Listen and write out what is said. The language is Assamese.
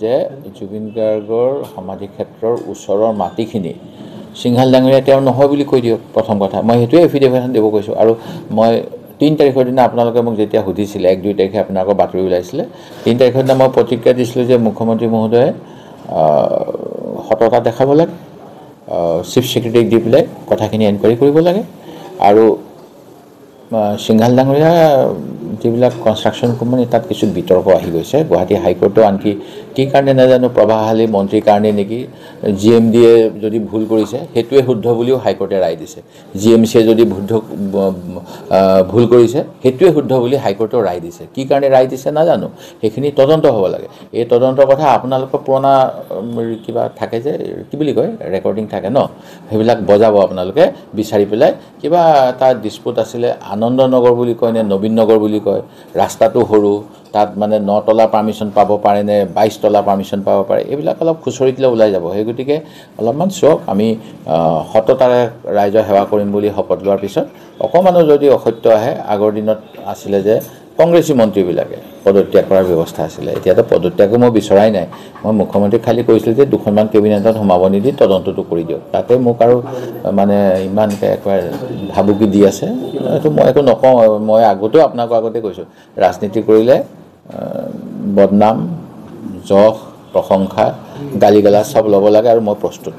যে জুবিন গাৰ্গৰ সমাধি ক্ষেত্ৰৰ ওচৰৰ মাটিখিনি সিংহাল ডাঙৰীয়া তেওঁৰ নহয় বুলি কৈ দিয়ক। প্ৰথম কথা মই সেইটোৱে এফিডেভিটখন দিব কৈছোঁ। আৰু মই 3 তাৰিখৰ দিনা আপোনালোকে মোক যেতিয়া সুধিছিলে, 1-2 তাৰিখে আপোনালোকৰ বাতৰি ওলাইছিলে, 3 তাৰিখৰ দিনা মই প্ৰতিক্ৰিয়া দিছিলোঁ যে মুখ্যমন্ত্ৰী মহোদয়ে সততা দেখাব লাগে, চিফ ছেক্ৰেটাৰীক দি পেলাই কথাখিনি এনকুৱাৰী কৰিব লাগে। আৰু সিংহাল ডাঙৰীয়া যিবিলাক কনষ্ট্ৰাকশ্যন কোম্পানী তাত কিছু বিতৰ্ক আহি গৈছে। গুৱাহাটী হাইকোৰ্টেও আনকি কি কাৰণে নাজানো, প্ৰভাৱশালী মন্ত্ৰীৰ কাৰণে নেকি, জি এম ডিয়ে যদি ভুল কৰিছে সেইটোৱে শুদ্ধ বুলিও হাইকোৰ্টে ৰায় দিছে, জি এম চিয়ে যদি ভুল কৰিছে সেইটোৱে শুদ্ধ বুলি হাইকোৰ্টেও ৰায় দিছে। কি কাৰণে ৰায় দিছে নাজানো, সেইখিনি তদন্ত হ'ব লাগে। এই তদন্তৰ কথা আপোনালোকৰ পুৰণা কিবা থাকে যে কি বুলি কয় ৰেকৰ্ডিং থাকে ন, সেইবিলাক বজাব আপোনালোকে বিচাৰি পেলাই। কিবা এটা ডিছপুট আছিলে, আনন্দনগৰ বুলি কয় নে নবীন নগৰ বুলি কয়, ৰাস্তাটো সৰু, তাত মানে 9 তলা পাৰ্মিশ্যন পাব পাৰে নে 22 তলা পাৰ্মিশ্যন পাব পাৰে, এইবিলাক অলপ খুচৰি দিলে ওলাই যাব। সেই গতিকে অলপমান চাওক, আমি সততাৰে ৰাইজৰ সেৱা কৰিম বুলি শপত লোৱাৰ পিছত অকণমানো যদি অসত্য আহে, আগৰ দিনত আছিলে যে কংগ্ৰেছী মন্ত্ৰীবিলাকে পদত্যাগ কৰাৰ ব্যৱস্থা আছিলে, এতিয়াতো পদত্যাগো মই বিচৰাই নাই। মই মুখ্যমন্ত্ৰীক খালি কৈছিলোঁ যে 2খনমান কেবিনেটত সোমাব নিদি তদন্তটো কৰি দিয়ক। তাতে মোক আৰু মানে ইমানকৈ একেবাৰে ভাবুকি দি আছে, এইটো মই একো নকওঁ। মই আগতেও আপোনালোকৰ আগতে কৈছোঁ, ৰাজনীতি কৰিলে বদনাম, যশ, প্ৰশংসা, গালি গালাজ চব ল'ব লাগে আৰু মই প্ৰস্তুত।